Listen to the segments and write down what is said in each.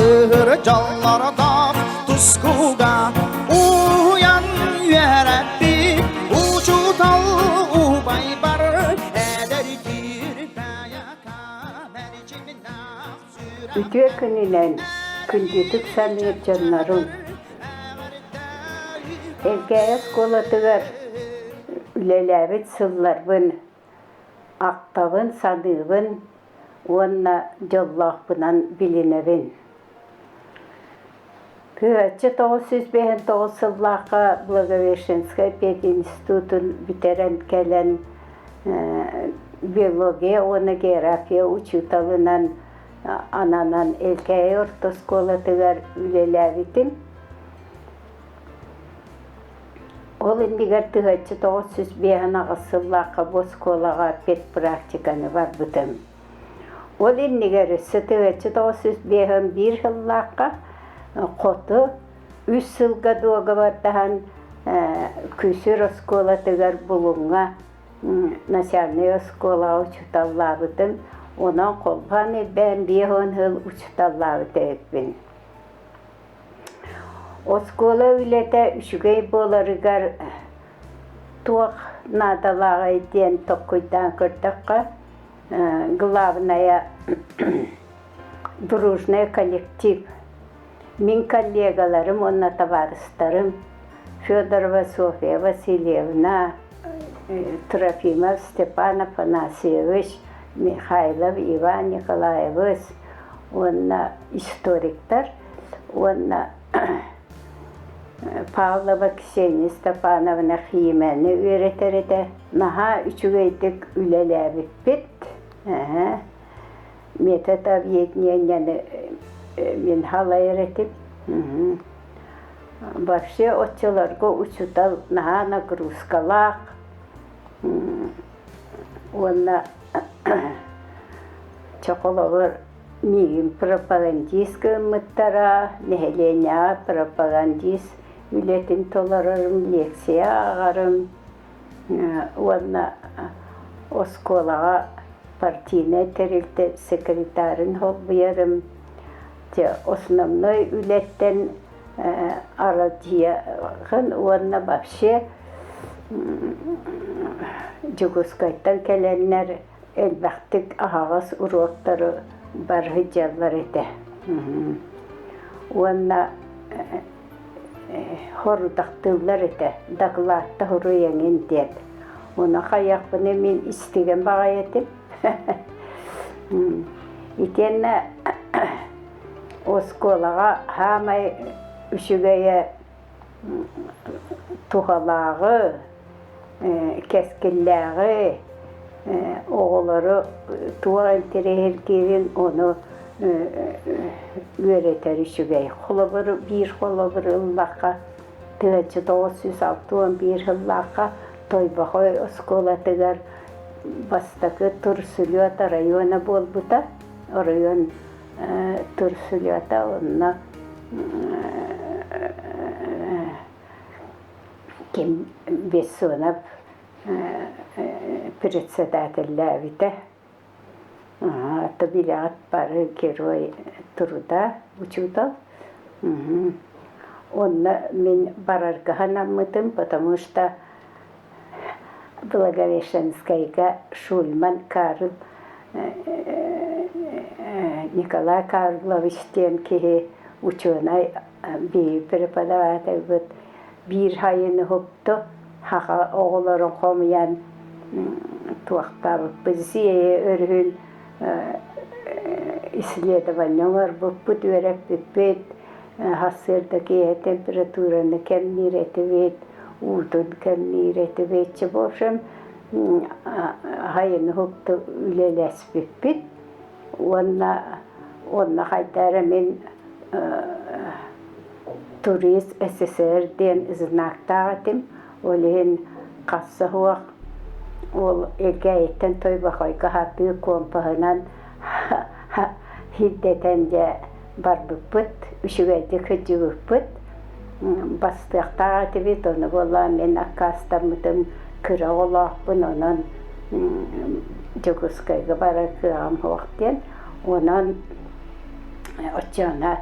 Алгыыр дьоллордоох тускуга уһуйан үөрэппит учуутал убайбар эдэр Үтүө күнүнэн күндүтүк саныыр дьоннорум! Элгээйи оскуолатыгар үлэлээбит сылларбын ахтабын, саныыбын уонна дьоллоохпунан билинэбин. Кыһаччы 959 сыллаахха Благовещенскай пединститутун бүтэрэн кэлэн биология уонна география учууталынан ананан Элкээйи орто оскуолатыгар үлэлээбитим. Ол иннигэр 1958 сыллаахха бу оскуолаҕа педпрактиканы барбытым. Ол иннигэр өссө 1951 сыллаахха хоту үс сылга дуогабардаһан Күсүр оскуолатыгар Булуҥҥа начальнай оскуолаҕа учууталлаабытым. Онон холбоон элбээн 50 сыл учууталлаабыт эбиппин. Оскуола үлэтэ үчүгэй буоларыгар туох наадалааҕый диэн толкуйдаан көрдөххө, главное дружный коллектив. Мин коллегаларым уонна табаарыстарым Федорова Софья Васильевна, Трофимов Степан Афанасьевич, Михайлов Иван Николаевич уонна историктар уонна Павлова Ксения Степановна химияны үөрэтэр этэ. Наһаа үчүгэйдик үлэлээбиппит. Метод объединенияны мин халайар этим. Вообще оччолорго учуутал наһаа нагрузкалаах уонна чохолобор миигин пропагандист гыммыттара, нэһилиэнньэҕэ пропагандист үлэтин толорорум, лекция ааҕарым уонна оскуолаҕа партийнай тэрилтэ секретарын солбуйарым. Дьэ, основной үлэттэн аралдьыйаҕын уонна вообще Дьокуускайтан кэлэннэр элбэхтик аһаҕас уруоктары барыһыдьаллар этэ. Уонна хорутахтыыллар этэ, дакылаатта суруйаҥын диэн. Ону хайыахпыный мин истигэн баҕайы этим. Итиэннэ оскуолаҕа саамай үчүгэйэ туһалааҕы, кэскиллээҕи, оҕолору туох интэриэһиргиирин ону үөрэтэр үчүгэй. Холобур, биир холобур ыллахха, 1961 сыллаахха Тойбохой оскуолатыгар бастакы турсулет района буолбута. Оройуон турсулета онно ким Бессонов председателлээбитэ. А билэҕит бары герой труда учуутал. Онно мин барарга санаммытым, потому что Благовещенскайга Шульман Карл Николай Карлович диэн киһи учуонай биир преподавателбыт биир сайын уһукту саха оҕолорун хомуйан туохтаабыппыт сиэйэ өрүһүн исследование оҥорбуппут үөрэппиппит сарсыарда киэһэ температураны кэмниир этибит уутун кэмниир этибит в общем сайын уһукту үлэлэспиппит уонна уонна хайда эрэ мин турист СССР диэн знактаах этим. Ол иһин хасса суох ол Элгээйиттэн Тойбохойго сатыы компаһынан сирдэтэн дьэ барбыппыт, үчүгэйдик сылдьыбыппыт. Бастыахтаах этибит, ону буоллаҕа мин аккаастаммытым, кыра оҕолоохпун, онон Дьокуускайга барар кыаҕым суох диэн. Онон оччоҕуна.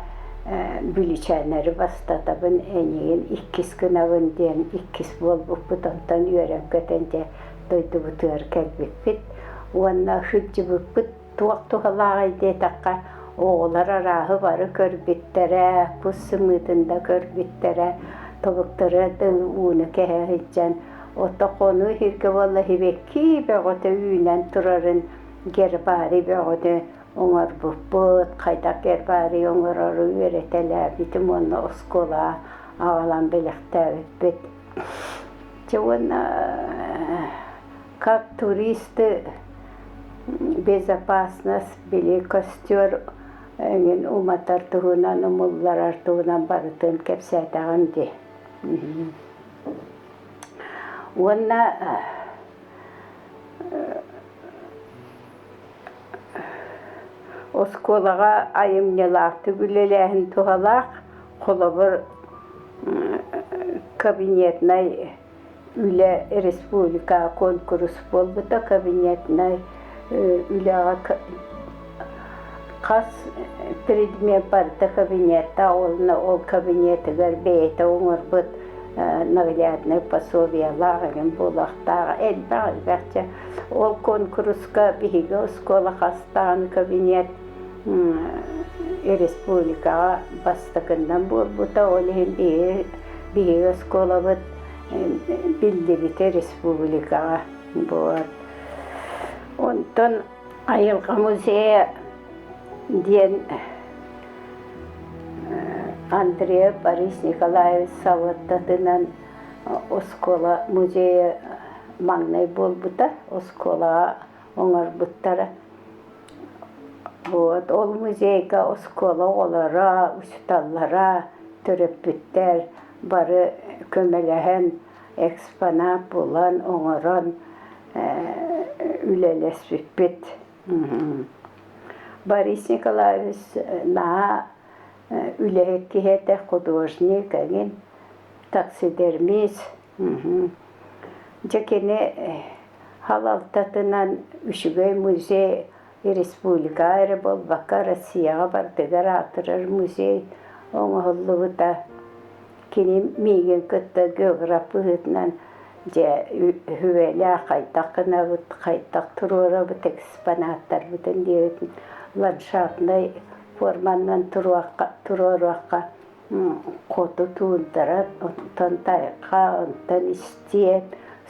Бүлүүчээннэри бастатабын, эйигин иккис гынабын диэн иккис буолбуппут, онтон үөрэн-көтөн дьэ дойдубутугар кэлбиппит. Уонна сылдьыбыппыт туох туһалааҕый диэтэххэ, оҕолор арааһы бары көрбүттэрэ, кус сымыытын да көрбүттэрэ, тобуктара да ууну кэһэ сылдьан, ото хонуу иһиргэ буолла сибэкки бөҕөтө үүнэн турарын гербарий бөҕөтө оҥорбуппут, хайдах гербарий оҥорору үөрэтэлээбитим уонна оскуолаҕа аҕалан бэлэхтээбиппит. Дьэ уонна как туристы безопасность били костер эҥин уматар туһунан, умулларар туһунан барытын кэпсээтэҕим дии. Уонна Оскуолаҕа айымньылаахтык үлэлээһин туһалаах, холобур, кабинетнай үлэ республикаҕа куонкурус буолбута, кабинетнай үлэҕэ хас предмет барыта кабинеттаах уонна ол кабинетыгар бэйэтэ оҥорбут нагляднай пособиелаах эҥин буолуохтаах элбэх элбэх дьэ Ол куонкуруска биһиги оскуола хастаан кабинет республикаҕа бастакыннан буолбута. Ол иһин биһиги оскуолабыт биллибитэ республикаҕа. Вот. Онтон айылҕа музейа диэн Андреев Борис Николаевич салалтатынан оскуола музейа маҥнай буолбута, оскуолаҕа оҥорбуттара. Вот ол музейга оскуола оҕолоро, учууталлара, төрөппүттэр бары көмөлөһөн, экспонат булан, оҥорон үлэлэспиппит. Борис Николаевич наһаа үлэһит киһи этэ, художник эҥин, таксидермист. Дьэ кини салалтатынан үчүгэй музей республикаҕа эрэ буолбакка Россияҕа барытыгар аатырар музей оҥоһуллубута. Кини миигин кытта географ быһыытынан дьэ үһүөлээх хайдах гынабыт, хайдах туруорабыт экспонаттарбытын диэбитин ландшафтнай форманан туруоруохха хоту туундара, онтон тайҕа, онтон истиэп,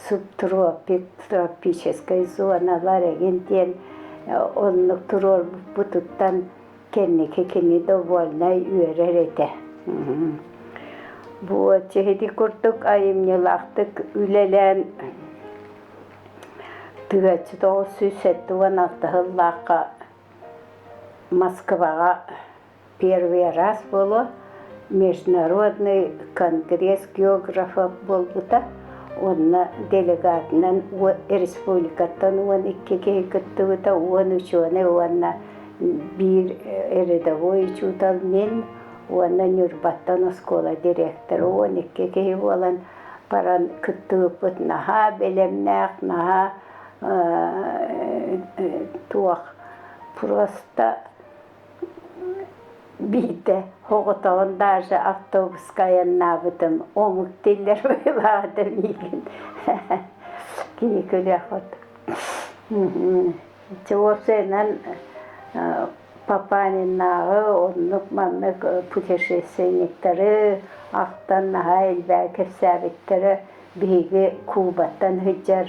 субтропик, тропическай зоналар эҥин диэн оннук туруорбуппутуттан кэнники кини довольнай үөрэр этэ. Бу ити курдук айымньылаахтык үлэлээн 1976 сыллаахха Москваҕа Первый раз буолуо Международный конгресс географов буолбута уонна делегатынан республикаттан 12 киһи кыттыбыта, 10 ученый уонна биир рядовой учуутал мин уонна Ньурбаттан оскуола директора 12 киһи буолан баран кыттыбыппыт наһаа бэлэмнээх, наһаа туох просто Биирдэ оҕотоҕун даже автобуска айаннаабытым омук тиллэр быһыылааҕа миигин киһи күлүөх Чэ уопсайынан Папаниннааҕы оннук маннык путешественниктары ахтан наһаа элбэҕи кэпсээбиттэрэ биһиги Кубаттан сылдьар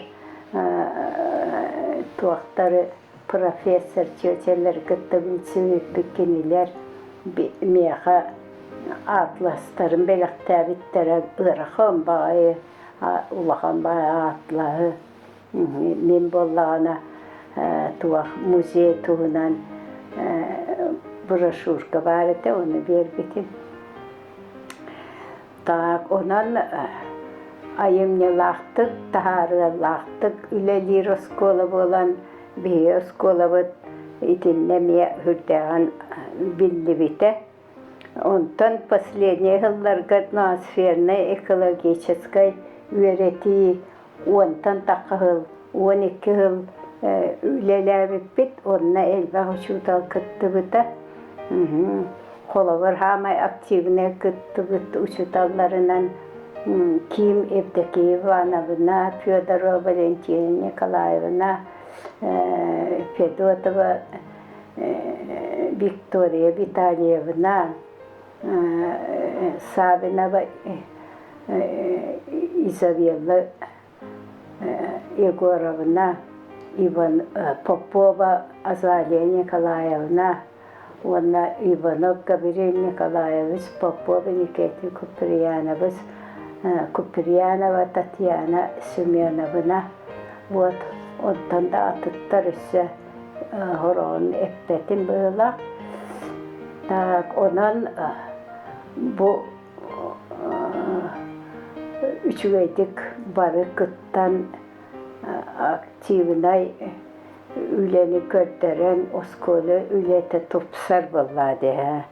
туохтары профессор тетялары кытта билсибиппит кинилэр миэхэ атластарын бэлэхтээбиттэрэ ыарахан баҕайы улахан баҕайы атлаһы мин буоллаҕына туох музей туһунан брошюрка баар этэ ону биэрбитим Так, онон айымньылаахтык, таһаарыылаахтык үлэлиир оскуола буолан, биһиги оскуолабыт итиннэ эмиэ сүрдээҕин биллибитэ. Онтон последние сылларга ноосфернай экологическай үөрэтии уонтан тахха сыл, 12 сыл үлэлээбиппит, онно элбэх учуутал кыттыбыта. Холобур, саамай активнай кыттыбыт учууталларынан Ким Евдокия Ивановна, Федорова Валентина Николаевна, Федотова Виктория Витальевна, Савинова Изабелла Егоровна, Иван Попова Азалия Николаевна уонна Иванов Гаврил Николаевич, Попов Никита Куприянович, Куприянова Татьяна Семеновна вот онтон да атыттар өссө хороҕун эппэтим быһыылаах. Так онон бу үчүгэйдик бары кыттан активнай үлэни көрдөрөн оскуола үлэтэ тупсар буоллаа дии.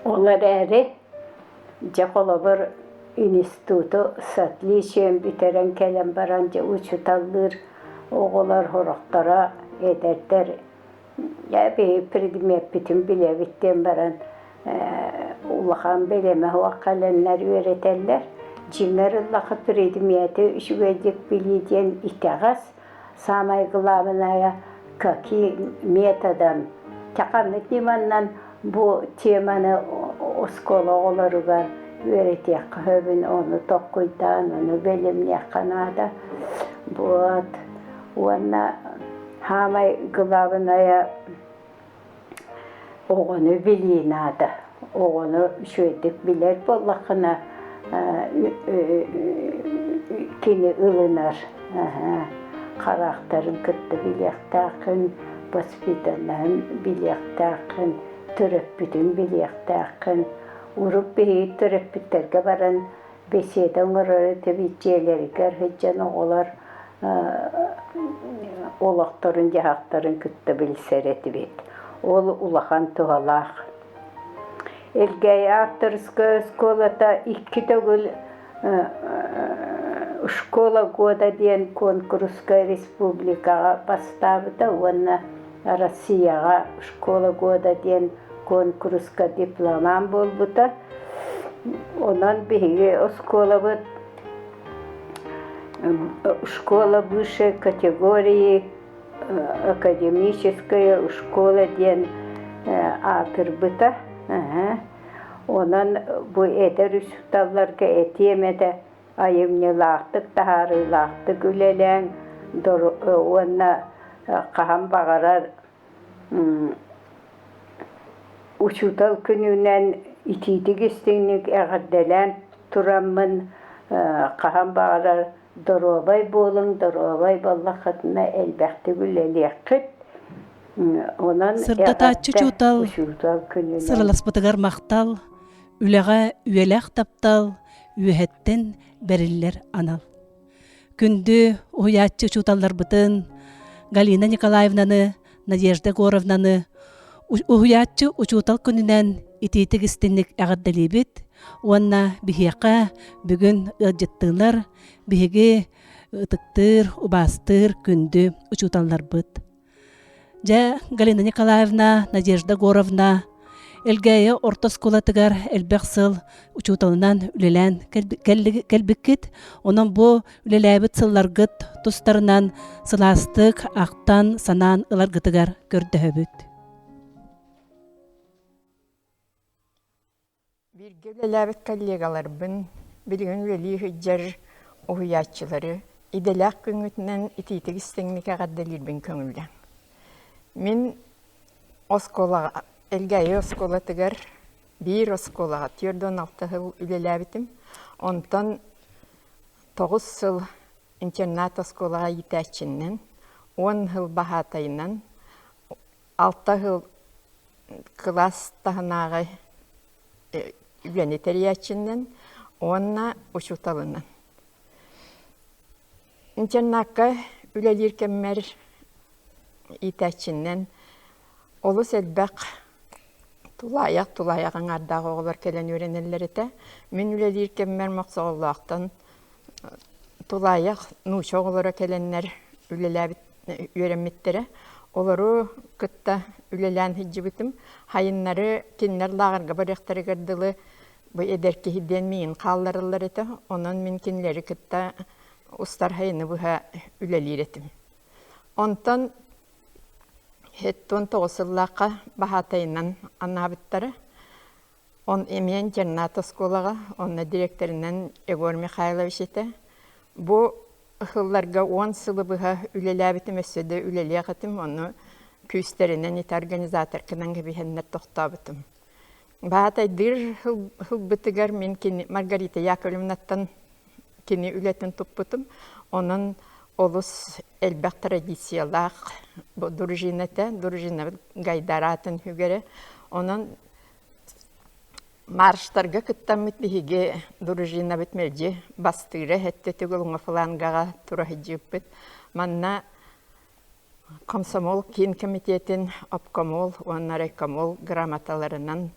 Ол эрээри дьэ холобур институту с отличием бүтэрэн кэлэн баран дьэ учууталлыыр оҕолор сорохторо эдэрдэр Биһи предмеппитин билэбит диэн баран улахан бэлэмэ суох кэлэннэр үөрэтэллэр. Дьиҥэр ыллаха предмети үчүгэйдик билии диэн итэҕэс. Самое главное, каким методом ханнык ньыманан бу теманы оскуола оҕолоругар үөрэтиэххэ сөбүн, ону толкуйдаан, ону бэлэмниэххэ наада. Вот. Уонна Саамай кылаабынайа оҕону билии наада. Оҕону үчүгэйдик билэр буоллаххына кини ылынар хараахтарын кытта билиэхтээххин, воспитаннаһын билиэхтээххин, төрөппүтүн билиэхтээххин. Урут биһиги төрөппүттэргэ баран беседа оҥорор этибит дьиэлэригэр сылдьан оҕолор олохторун-дьаһахтарын кытта билсэр этибит. Ол улахан туһалаах. Элгээйи авторскай оскуолата икки төгүл «Школа года» диэн куонкуруска республикаҕа бастаабыта уонна Россияҕа «Школа года» диэн куонкуруска дипломант буолбута. Онон биһиги оскуолабыт школа высшей категории академическая школа диэн аатырбыта. Онон бу эдэр учууталларга этиэм этэ айымньылаахтык, таһаарыылаахтык үлэлээҥ уонна хаһан баҕарар Учуутал күнүнэн итиитик-истиҥник эҕэрдэлээн тураммын хаһан баҕарар доруобай буолуҥ, доруобай буоллаххытына элбэхтик үлэлиэххит. Онон Сырдатааччы эҕэрдэ учуутал учуутал күнүнэн. сыраласпытыгар махтал, үлэҕэ үйэлээх таптал, үөһэттэн бэриллэр анал. Күндү уһуйааччы учууталларбытын Галина Николаевнаны, Надежда Егоровнаны уһуйааччы учуутал күнүнэн итиитик истинник эҕэрдэлиибит уонна биһиэхэ бүгүн ыалдьыттыылар биһиги ытыктыыр, убаастыыр күндү учууталларбыт. Дьэ, Галина Николаевна, Надежда Горовна Элгээйи орто оскуолатыгар элбэх сыл учууталынан үлэлээн кэлбиккит. Онон бу үлэлээбит сылларгыт тустарынан сылаастык ахтан, санаан ыларгытыгар көрдөһөбүт. Бииргэ үлэлээбит коллегаларбын, билигин үлэлии сылдьар уһуйааччылары идэлээх күҥҥүтүнэн итиитик истиҥник эҕэрдэлиирбин көҥүллээҥ. Мин оскуолаҕа, Элгээйи оскуолатыгар биир оскуолаҕа 46 сыл үлэлээбитим. Онтон 9 сыл интернат оскуолаҕа иитээччинэн, 10 сыл баһаатайынан, 6 сыл кылаас таһынааҕы үлэни тэрийээччинэн уонна учууталынан. Интернакка үлэлиир кэммэр иитээччинэн олус элбэх тулаайах тулаайах аҥаардаах оҕолор кэлэн үөрэнэллэр этэ. Мин үлэлиир кэммэр Мохсоҕоллоохтон тулаайах нуучча оҕолоро кэлэннэр үлэлээбит үөрэммиттэрэ. Олору кытта үлэлээн сылдьыбытым. Хайыннары кинилэр лааҕырга барыахтарыгар дылы бу эдэр киһи диэн миигин хааллараллар этэ. Онон мин кинилэри кытта устар хайыны быһа үлэлиир этим. Онтон 79 сыллаахха баһаатайынан анаабыттара. Он эмиэ интернат оскуолаҕа, онно дириэктэринэн Егор Михайлович этэ. Бу сылларга 10 сылы быһа үлэлээбитим, өссө да үлэлиэх этим, ону күүстэринэн ити организаторканан кэбиһэннэр тохтообутум. Баатайдыыр сылбытыгар мин кини Маргарита Яковлевнаттан кини үлэтин туппутум. Онон олус элбэх традициялаах бу дружина этэ, дружинабыт Гайдар аатын сүгэрэ. Онон Марштарга кыттаммыт биһиги дружинабыт мэлдьи бастыыра сэттэ төгүл уҥа флангаҕа тура сылдьыбыппыт. Манна комсомол киин комитетин обкомол уонна райкомол грамоталарынан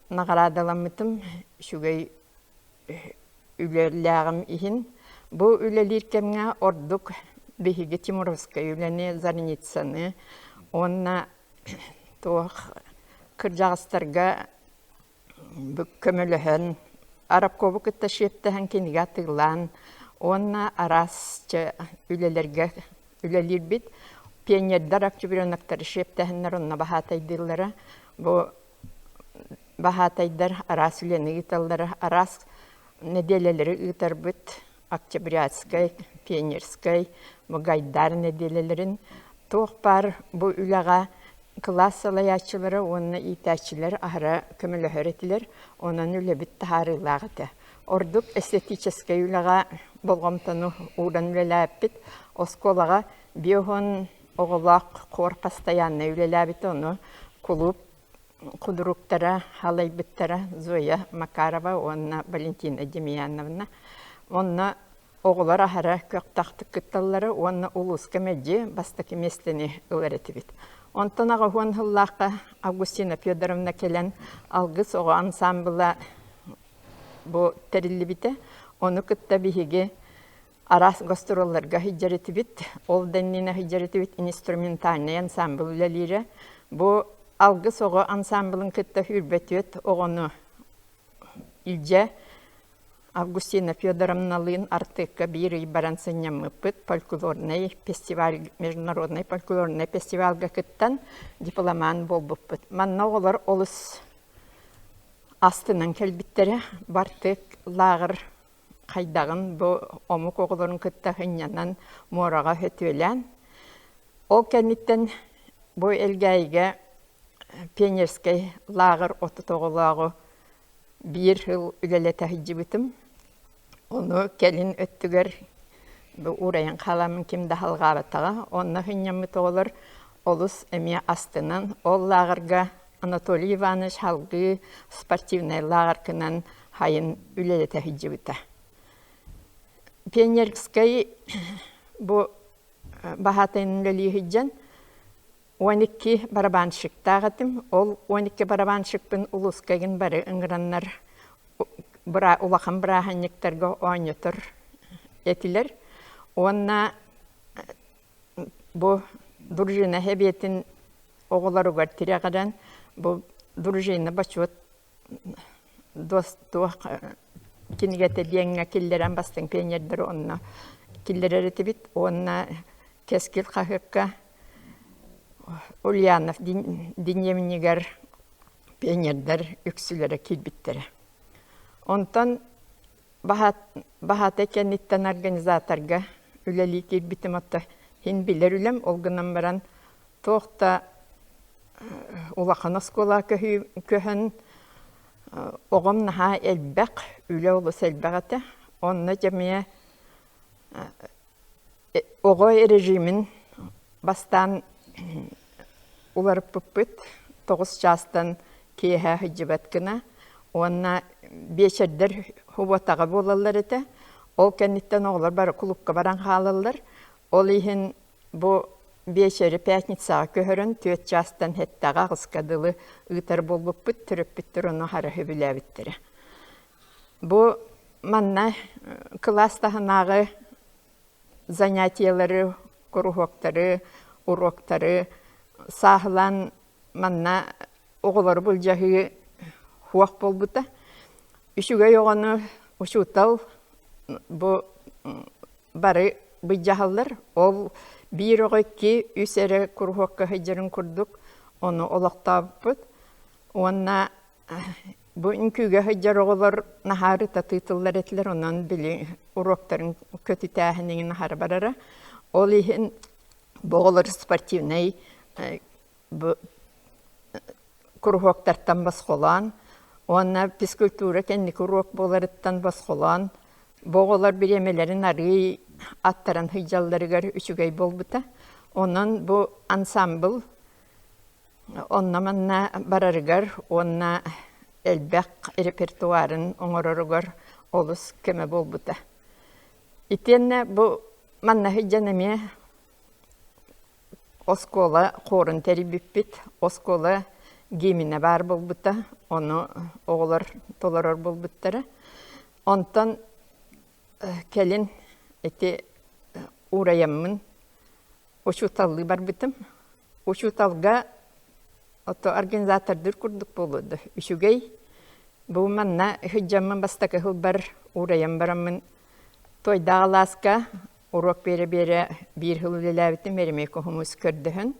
наҕараадаламмытым. Үчүгэй үлэлээҕим иһин. Бу үлэлиир кэмҥэ ордук биһиги Тимуровскай үлэни, Зарницаны уонна туох кырдьаҕастарга көмөлөһөн, Арабкобу кытта шефтэһэн кинигэ атыылаан уонна араас үлэлэргэ үлэлиирбит. Пионердар октябреноктары шефтэһэннэр онно баһаатайдыыллара. Бу баһаатайдар араас үлэни ыыталлара, араас нэдиэлэлэри ыытарбыт. Октябрятскай, Пионерскай, Гайдар нэдиэлэлэрин туох баар бу үлэҕэ кылаас салайааччылара уонна иитээччилэр аһара көмөлөһөр этилэр, онон үлэбит таһаарыылаах этэ. Ордук эстетическэй үлэҕэ болҕомтону ууран үлэлээппит. Оскуолаҕа 50 оҕолоох хор постоянно үлэлээбитэ, ону кулууп худруктара халайбыттара Зоя Макарова уонна Валентина Демьяновна. Онно оҕолор аһара көхтөөхтүк кытталлара уонна улууска мэлдьи бастакы миэстэни ылар этибит. Онтон 80 сыллаахха Августина Федоровна кэлэн Алгыс оҕо ансаамбыла бу тэриллибитэ. Ону кытта биһиги араас гастролларга сылдьар этибит. Ол да иннинэ сылдьар этибит инструментальнай ансаамбыл үлэлиирэ. Бу Алгыс оҕо ансаамбылын кытта 24 оҕону илдьэ Августина Федоровналыын Артыкка биир ый баран сынньаммыппыт. Фольклорнай фестиваль, международнай фольклорнай фестивалга кыттан дипломант буолбуппут. Манна оҕолор олус астынан кэлбиттэрэ. Бартык лааҕыр хайдаҕын бу омук оҕолорун кытта сынньанан муораҕа сөтүөлээн, ол кэнниттэн бу Элгээйигэ пионерскай лааҕыр 30 оҕолооҕу биир сыл үлэлэтэ сылдьыбытым. Ону кэлин өттүгэр бу уурайан хааламмын ким да салҕаабатаҕа. Онно сынньаммыт оҕолор олус эмиэ астынан, ол лааҕырга Анатолий Иванович салгыы спортивнай лааҕыркынан хайын үлэлэтэ сылдьыбыта. Пионерскай бу баһаатайын үлэлии сылдьан 12 барабанщиктаах этим. Ол 12 барабанщикпын улууска игин бары ыҥыраннар улахан бырааһынньыктарга оонньотор этилэр. Уонна бу дружина сэбиэтин оҕолоругар тирэҕирэн бу дружина бочуот туох кинигэтэ диэҥҥэ киллэрэн бастыҥ пионердары онно киллэрэр этибит уонна Кэскил хаһыакка Ульянов дневнигэр пионердар үксүлэрэ киирбиттэрэ. Онтон Баһаатай кэнниттэн организаторга үлэлии киирбитим отто иһин билэр үлэм, ол гынан баран туох да улахан оскуола көһөн оҕом наһаа элбэх, үлэ олус элбэх этэ. Онно дьэ эмиэ Оҕо режимин бастаан уларыппыппыт 9 чаастан киэһэ сылдьыбат гына уонна биэчэрдэр субуотаҕа буолаллар этэ. Ол кэнниттэн оҕолор бары кулуупка баран хаалаллар. Ол иһин бу биэчэри пятницаҕа көһөрөн 4 чаастан сэттэҕэ аҕыска дылы ыытар буолбуппут, төрөппүттэр ону хара сөбүлээбиттэрэ. Бу манна кылаас таһынааҕы занятиелары, куруһуоктары, уруоктары сааһылаан манна оҕолору былдьаһыы суох буолбута. Үчүгэй оҕону учуутал бу бары былдьаһаллар. Ол биир оҕо икки, үс эрэ куруһуокка сылдьарын курдук ону олохтообуппут. Уонна бу үҥкүүгэ сылдьар оҕолор наһаа ырытатыы тыллар этилэр, онон били уруоктарын көтүтээһин наһаа барара. Ол иһин бу оҕолор спортивнай бу куруһуоктартан босхолоон уонна физкультура кэнники уруок буоларыттан босхолоон бу оҕолор бириэмэлэрин арыый аттаран сылдьалларыгар үчүгэй буолбута. Онон бу ансамбл онно-манна барарыгар уонна элбэх репертуарын оҥороругар олус көмө буолбута. Итиэннэ бу манна сылдьан эмиэ оскуола хуорун тэрийбиппит, оскуола гимнэ баар буолбута, ону оҕолор толорор буолбуттара. Онтон кэлин ити уурайаммын учууталлыы барбытым. Учууталга ото организатордыыр курдук буолуо да үчүгэй. Бу манна сылдьаммын бастакы сылбар уурайан бараммын Туойдаах алааска уруок биэрэ-биэрэ биир сыл үлэлээбитим Еремей Кохомус көрдөһөн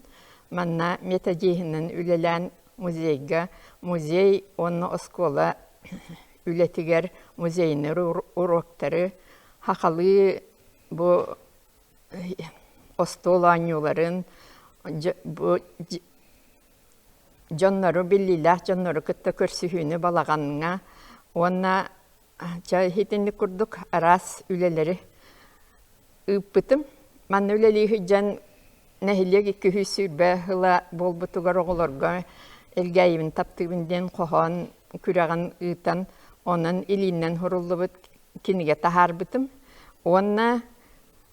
манна методиһынан үлэлээн музейга музей уонна оскуола үлэтигэр музейнай уруоктары сахалыы бу остуол оонньууларын бу дьоннору биллиилээх дьоннору кытта көрсүһүүнү балаҕаҥҥа уонна чэ итинник курдук араас үлэлэри ыыппытым. Манна үлэлии сылдьан нэһилиэк 220 сыла буолбутугар оҕолорго Элгээйибин таптыыбын диэн хоһоон күрэҕин ыытан, онон илиинэн суруллубут кинигэ таһаарбытым. Уонна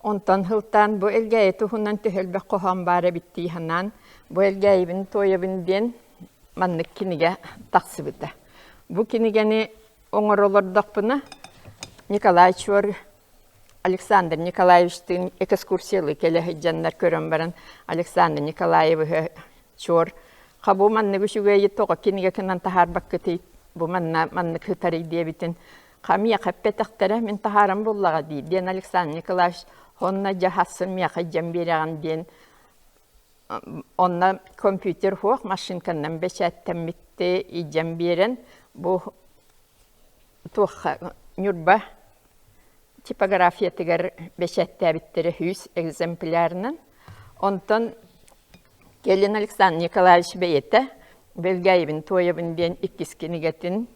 онтон сылтаан бу Элгээйи туһунан төһө элбэх хоһоон баар эбит дии санаан, бу Элгээйибин туойабын диэн маннык кинигэ тахсыбыта. Бу кинигэни оҥоро олордохпуна Николай Чуор Александр Николаевичтыын экскурсиялыы кэлэ сылдьаннар көрөн баран Александр Николаевиһы Чуор хабу маннык үчүгэйи тоҕо кинигэ гынан таһаарбаккытый бу манна маннык сытарый диэбитин Миэхэ эппэтэхтэрэ мин таһааран буллаҕа дии диэн Александр Николаевич онно дьэ хассын миэхэ дьэн биэрэҕин диэн онно компьютер суох машинканнан бэчээттэммитти илдьэн биэрэн бу туохха Ньурба типографиятыгар бэчээттээбиттэрэ 100 экземплярынан. Онтон кэлин Александр Николаевич бэйэтэ Белгаевин туойабын диэн иккис кинигэтин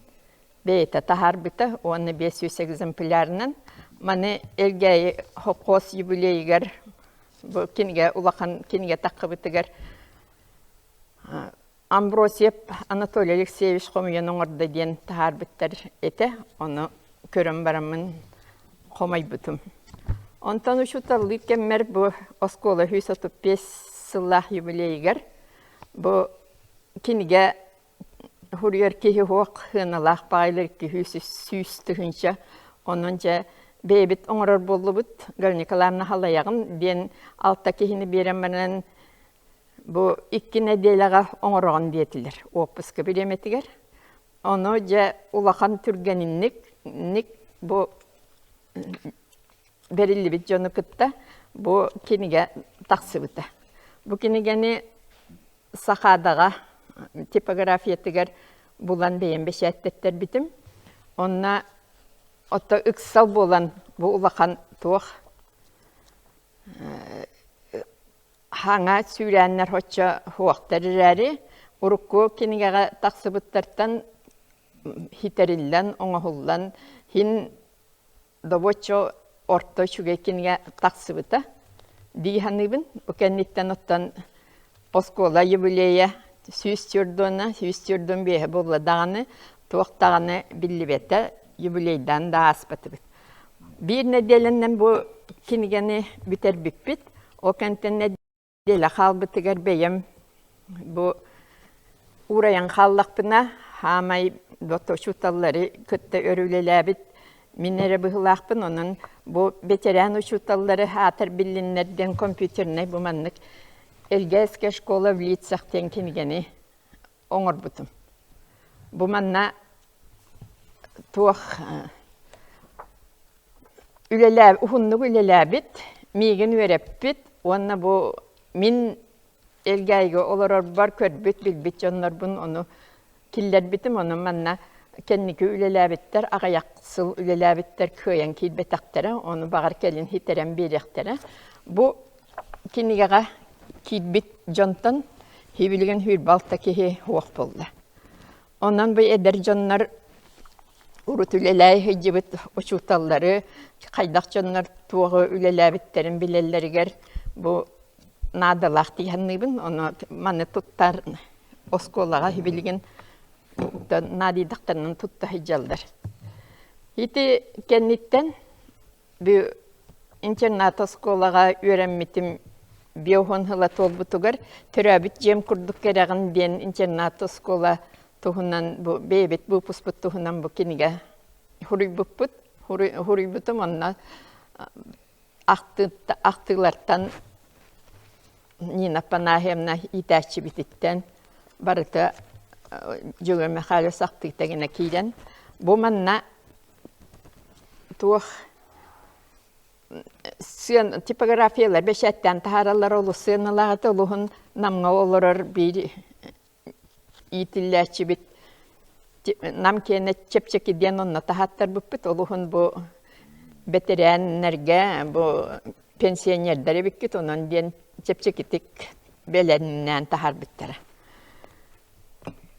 бэйэтэ таһаарбыта уонна 500 экземплярынан. Маны Элгээйи холкуос юбилейыгар бу кинигэ улахан кинигэ таххыбытыгар Амбросьев Анатолий Алексеевич хомуйан оҥордо диэн таһаарбыттар этэ. Ону көрөн бараммын хомойбутум. Онтон учууталлыыр кэммэр бу оскуола 135 сыллаах юбилейыгар бу кинигэ суруйар киһи суох сыаналаах баҕайылар 200 тыһыынча. Онон дьэ бэйэбит оҥорор буоллубут Галина Николаевна халайаҕын диэн алта киһини биэрэн баран бу икки нэдиэлэҕэ оҥороҕун диэтилэр уоппуска бириэмэтигэр. Ону дьэ улахан түргэнинник бу бэриллибит дьону кытта бу кинигэ тахсыбыта. Бу кинигэни Сахаадаҕа типографиятыгар булан бэйэм бэчээттэттэрбитим. Онно ото ыксал буолан бу улахан туох хаҥа сүүрээннэр оччо суохтар эрээри, урукку кинигэҕэ тахсыбыттартан хитэриллэн, оҥоһуллан хин добуоччу орто үчүгэй кинигэ тахсыбыта дии саныыбын. Бу кэнниттэн оттон оскуола юбилейа 104 145 буолла даҕаны, туох даҕаны биллибэтэ, юбилейдаан да ааспатыбыт. Биир нэдиэлэнэн бу кинигэни бүтэрбиппит. Ол кэнниттэн нэдиэлэ хаалбытыгар бэйэм бу уурайан хааллахпына, хаамай учууталлары кытта өр үлэлээбит мин эрэ быһыылаахпын, онон бу бэтэрээн учууталлары аатар биллиннэр диэн компьютернай бу маннык. Элгээскэ школа в лицах диэн кинигэни оҥорбутум. Бу манна туох үлэлээ уһуннук үлэлээбит, миигин үөрэппит уонна бу мин Элгээйигэ олорорбор көрбүт, билбит дьоннорбун ону киллэрбитим. Ону манна кэнники үлэлээбиттэр, аҕыйах сыл үлэлээбиттэр кыайан киирбэтэхтэрэ, ону баҕар кэлин ситэрэн биэриэхтэрэ. Бу кинигэҕэ киирбит дьонтон билигин 26 киһи суох буолла. Онон бу эдэр дьоннор урут үлэлээ сылдьыбыт учууталлары хайдах дьоннор туоҕу үлэлээбиттэрин билэллэригэр бу наадалаах дии саныыбын. Ону маны туттар оскуолаҕа билигин наадыйдахтарынан тутта сылдьаллар. Ити кэнниттэн Бу интернат оскуолаҕа үөрэммитим 50 сыла туолбутугар төрөөбүт дьиэм курдук кэрэҕин диэн интернат оскуола туһунан бу бэйэбит выпускпут туһунан бу кинигэ суруйбуппут. Суруйбутум онно ахтыылартан Нина Панаевна иитээччибититтэн барыта Дьөгүөр Михайлович ахтыыта гына киирэн бу манна туох сыан типографиялар бэчээттээн таһаараллар олус сыаналаах этэ олуһун Намҥа олорор биир иитиллээччибит Нам киэнэ чэпчэки диэн онно таһааттарбыппыт олуһун бу бэтэрээннэргэ бу пенсионердар эбиккит онон диэн чэпчэкитик бэлэмнээн таһаарбыттара.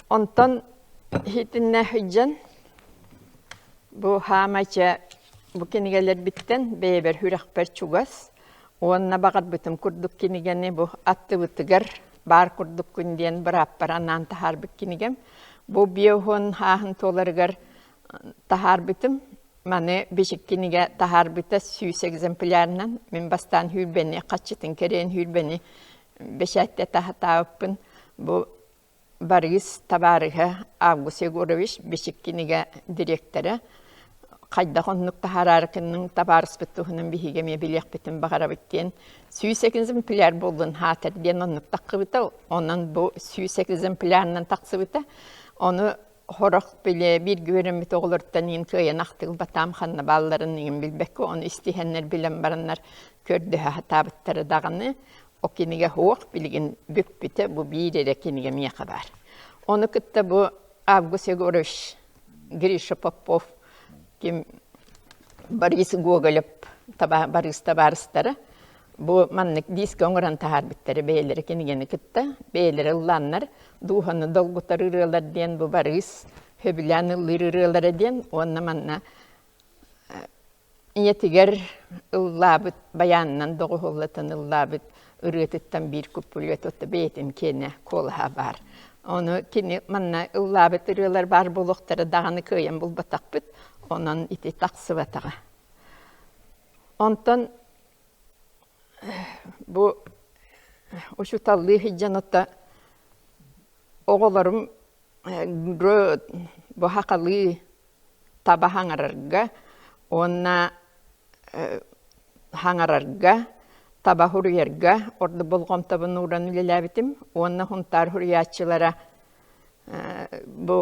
Онтон итиннэ сылдьан бу хаамай чэ бу кинигэлэрбиттэн бэйэбэр сүрэхпэр чугас уонна баҕарбытым курдук кинигэни бу аттыбытыгар баар курдуккун диэн бырааппар анаан таһаарбыт кинигэм. Бу 50 ааһын туоларыгар таһаарбытым. Маны бичик кинигэ таһаарбыта 100 экземплярынан. Мин бастаан сүүрбэни, хаччытын кэриэн сүүрбэни бэчээттэ таһатаабыппын. Бу Борис табаарыһа Август Егорович бичик кинигэ дириэктэрэ хайдах оннук таһаараары гынныҥ табаарыспыт туһунан биһиги эмиэ билиэхпитин баҕарабыт диэн 100 экземпляр буоллун хаатар диэн оннук таххыбыта. Онон бу 100 экземплярынан тахсыбыта. Ону сорох били бииргэ үөрэммит оҕолортон иин кыайан ахтылбатаам ханна баалларын иҥин билбэккэ ону истиһэннэр билэн бараннар көрдөһө сатаабыттара даҕаны О кинигэ суох, билигин бүппүтэ, бу биир эрэ кинигэ миэхэ баар. Ону кытта бу Август Егорович Гриша Попов, ким Борис Гоголев Борис табаарыстара бу маннык диискэ оҥорон таһаарбыттара бэйэлэрэ кинигэни кытта, бэйэлэрэ ыллааннар дууһаны долгутар ырыалар диэн бу Борис сөбүлээн ыллыыр ырыалара диэн уонна манна Ийэтигэр ыллаабыт, байаанынан доҕуһуоллатан ыллаабыт ырыатыттан биир куппулүөт отто бэйэтин киэнэ куолаһа баар. Ону кини манна ыллаабыт ырыалар баар буолуохтара даҕаны кыайан булбатахпыт, онон ити тахсыбатаҕа. Онтон бу учууталлыы сылдьан отто оҕолорум бу сахалыы таба хаҥарарга уонна хаҥарарга, таба суруйарга ордук болҕомтобун ууран үлэлээбитим уонна Сунтаар суруйааччылара бу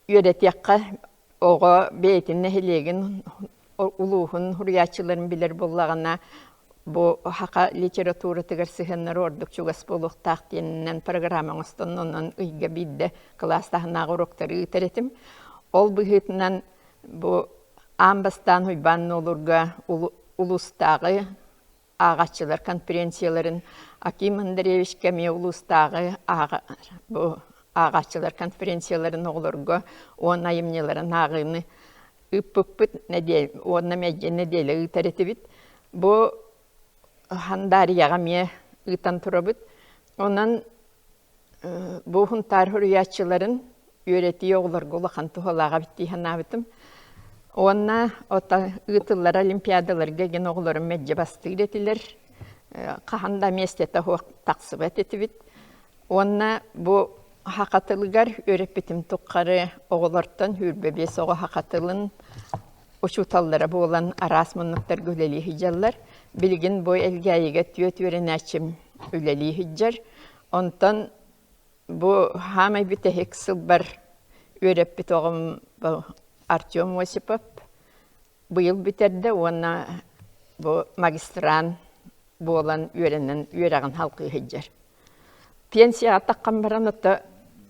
үөрэтиэххэ оҕо бэйэтин нэһилиэгин улууһун суруйааччыларын билэр буоллаҕына бу саха литературатыгар сыһыаннара ордук чугас буолуохтаах диэнинэн программа оҥостон онон ыйга биирдэ кылаас таһынааҕы уруоктары ыытар этим. Ол быһыытынан бу аан бастаан Уйбаан Нуолурга улуустааҕы ааҕааччылар конференцияларын Аким Андреевичка эмиэ улуустааҕы бу ааҕааччылар конференцияларын оҕолорго уон айымньыларын ааҕыыны ыыппыппыт нэдиэлэ уонна мэлдьи нэдиэлэ ыытар этибит. Бу Хандаарыйаҕа эмиэ ыытан турабыт. Онон бу Сунтаар суруйааччыларын үөрэтии оҕолорго улахан туһалаах эбит дии санаабытым. Уонна ото ыытыллар олимпиадаларга игин оҕолорум мэлдьи бастыыр этилэр. Хаһан да миэстэтэ суох тахсыбат этибит. Уонна бу саха тылыгар үөрэппитим тухары оҕолортон 25 оҕо саха тылын учууталлара буолан араас муннуктарга үлэлии сылдьаллар. Билигин бу Элгээйигэ түөрт үөрэнээччим. үлэлии сылдьар. Онтон бу хаамай бүтэһик сылбар үөрэппит оҕом Артем Осипов быйыл бүтэрдэ уонна бу магистрант буолан үөрэнэн үөрэҕин халкыы сылдьар. Пенсияҕа таххан баран ото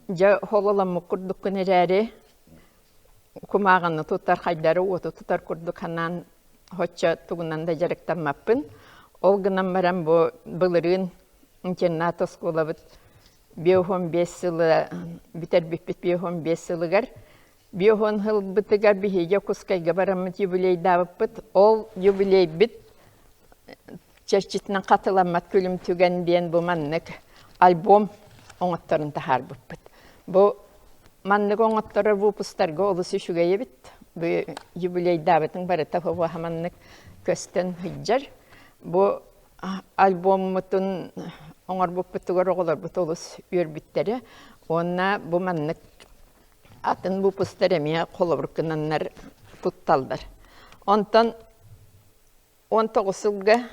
дьэ хололаммыт курдуккун эрээри кумааҕыны тутар, хайдары уоту тутар курдук санаан оччо тугунан да дьарыктаммаппын. Ол гынан баран бу былырыын интернат оскуолабыт 55 сылы бүтэрбиппит 55 сылыгар 50 сылбытыгар биһиги Дьокуускайга бараммыт юбилейдаабыппыт. Ол юбилейбит чэрчитинэн хатыламмат күлүм түгэн диэн бу маннык альбом оҥотторун таһаарбыппыт. Бу маннык оҥотторор выпустарга олус үчүгэй эбит. Бу юбилейдаабытыҥ барыта бу маннык көстөн сылдьар. Бу альбоммутун оҥорбуппутугар оҕолорбут олус үөрбүттэрэ. Уонна бу маннык атын выпустар эмиэ холобур гынаннар тутталлар. Онтон 19 сылга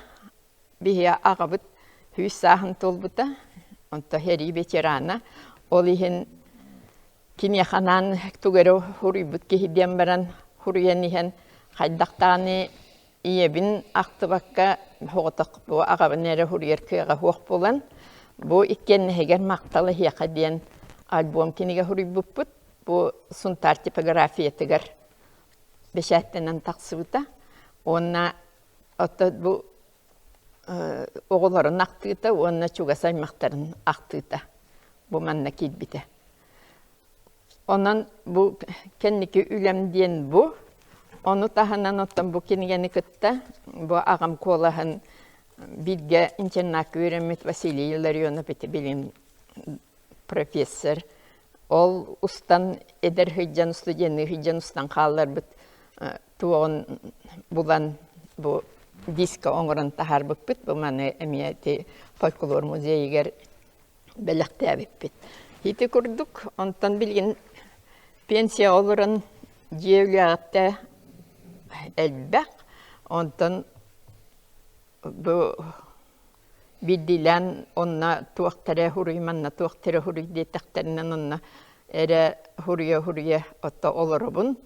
биһи аҕабыт сүүс сааһын туолбута, онто сэрии ветерана. Ол иһин киниэхэ анаан тугу эрэ суруйбут киһи диэн баран суруйан иһэн хайдах даҕаны ийэбин ахтыбакка соҕотох бу аҕабын эрэ суруйар кыаҕа суох буолан бу иккиэннэһигэр махтал эһиэхэ диэн альбом кинигэ суруйбуппут. Бу Сунтаар типографиятыгар бэчээттэнэн тахсыбыта уонна оттон бу оҕолорун ахтыыта уонна чугас аймахтарын ахтыыта бу манна киирбитэ. Онон бу кэнники үлэм диэн бу. Ону таһынан оттон бу кинигэни кытта бу аҕам куолаһын бииргэ интернакка үөрэммит Василий Илларионов ити билин профессор. Ол устан эдэр сылдьан, студенныы сылдьан устан хаалларбыт туоҕун булан бу диска оҥорон таһаарбыппыт. Бу маны эмиэ ити фольклор музейыгар бэлэхтээбиппит. Ити курдук, онтон билигин пенсия олорон дьиэ үлэҕиттэ элбэх. Онтон бу биирдиилээн онно туох эрэ суруй, манна туох эрэ суруй диэтэхтэринэн онно эрэ суруйа-суруйа ото олоробун.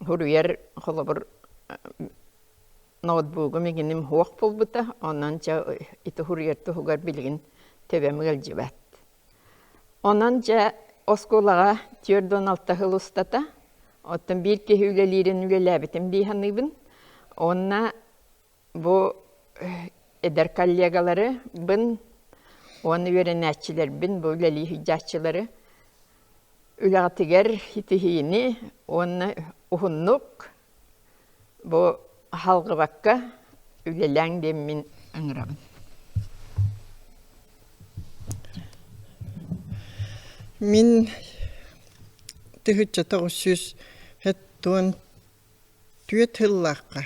Суруйар холобур ноутбугум игиним суох буолбута, онон дьэ ити суруйар туһугар билигин төбөм ыалдьыбат. Онон дьэ оскуолаҕа 46 сыл устата оттон биир киһи үлэлиирин үлэлээбитим дии саныыбын. Уонна бу эдэр коллегаларыбын уонна үөрэнээччилэрбин, бу үлэлии сылдьааччылары үлэҕитигэр ситиһиини уонна уһуннук бу халҕыбакка үлэлээҥ диэммин ыҥырабын. Мин 1974 сыллаахха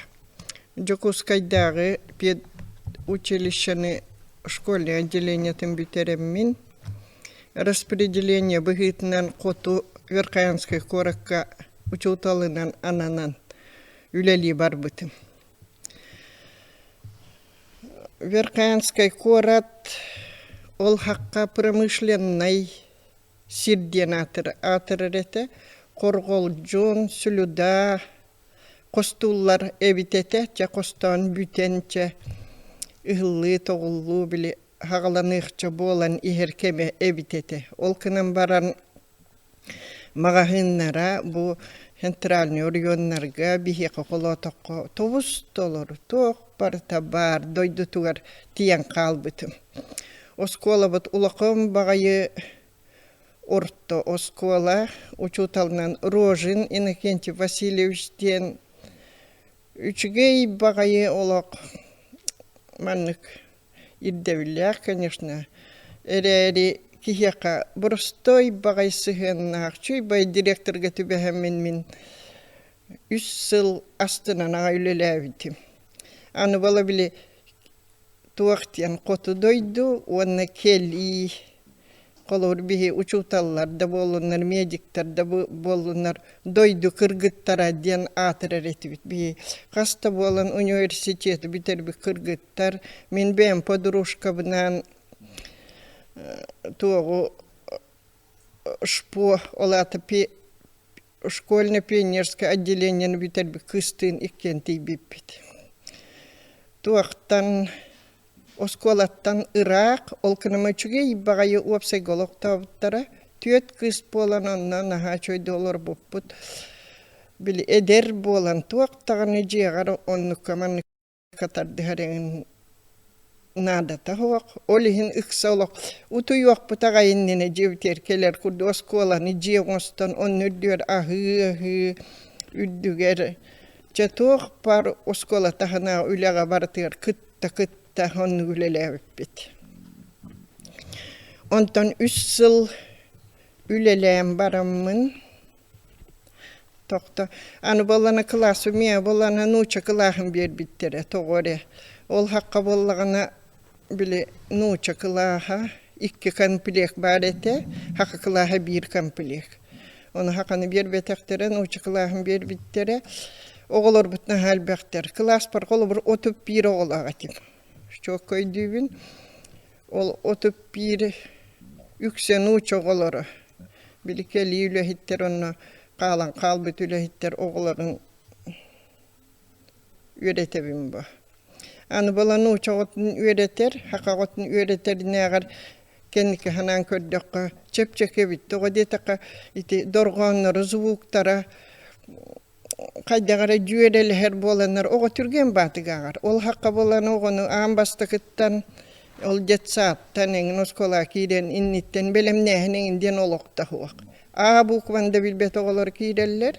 Дьокуускайдааҕы педучилищены школьнай отделениетын бүтэрэммин, распределение быһыытынан хоту Верхоянскай куоракка учууталынан ананан үлэлии барбытым. Верхоянскай куорат ол хахха промышленнай сир диэн аатырар этэ. Хорҕолдьун, Сүлүда хостууллар эбит этэ. Чэ хостоон бүтэн чэ ыһыллыы-тоҕуллуу били хаҕаланыахча буолан иһэр кэмэ эбит этэ. Ол гынан баран маҕаһыыннара бу центральный оройуоннарга биһиэхэ холоотоххо тобус толору туох барыта баар дойдутугар тиийэн хаалбытым. Оскуолабыт улахан баҕайы орто оскуола учууталынан Рожин Иннокентий Васильевич диэн үчүгэй баҕайы олох маннык ирдэбиллээх, конечно, эрээри киһиэхэ боростуой баҕайы сыһыаннаах, чуйбай директорга түбэһэммин мин үс сыл астынан аҕай үлэлээбитим. Аны буола били туох диэн хоту дойду уонна кэлии Холобур, биһи учууталлар да буоллуннар, медиктэр да буоллуннар дойду кыргыттара диэн аатырар этибит. Биһи хас да буолан университеты бүтэрбит кыргыттар, мин бэйэм подружкабынаан. Туоҕу ШПО ол аата школьно-пионерское отделениены бүтэрбит кыыстыын иккиэн тиийбиппит. Туохтан оскуолаттан ыраах, ол гынан үчүгэй баҕайы уопсайга олохтообуттара. Түөрт кыыс буолан онно наһаа үчүгэйдик олорбуппут. Били эдэр буолан туох даҕаны дьиэҕэр оннукка маннык тардыһар эҥин наадата суох. Ол иһин ыкса олох утуйуохпут аҕай иннинэ дьиэбитигэр кэлэр курдук оскуоланы дьиэ оҥостон онно үрдүгэр аһыы-аһыы үрдүгэр чэ туох баар оскуола таһынааҕы үлэҕэ барытыгар кытта-кытта оннук үлэлээбиппит. Онтон үс сыл үлэлээн бараммын Тохто. Аны буоллаҕына кылаас умиа буоллаҕына нуучча кылааһын биэрбиттэрэ тоҕо эрэ. Ол хахха буоллаҕына били нуучча кылааһа икки комплект баар этэ, хаха кылааһа биир комплект. Ону хаханы биэрбэтэхтэрэ, нуучча кылааһын биэрбиттэрэ. Оҕолорбут наһаа элбэхтэр. Кылааспар холобур 31 оҕолоох этим. Чуокка өйдүүбүн. Ол 31 үксэ нуучча оҕолоро. Били кэлии үлэһиттэр онно хаалан хаалбыт үлэһиттэр оҕолорун үөрэтэбин бу. Аны буолан нуучча оҕотун үөрэтэр, саха оҕотун үөрэтэринээҕэр кэнники санаан көрдөххө чэпчэки эбит. Тоҕо диэтэххэ ити дорҕооннору, звуктара хайдах эрэ дьүөрэлэһэр буоланнар оҕо түргэн баатыгааҕар. Ол хахха буолан оҕону аан бастакыттан ол детсадтан эҥин оскуолаҕа киирэн инниттэн бэлэмнээһин эҥин диэн олохто суох. А букваны да билбэт оҕолор киирэллэр.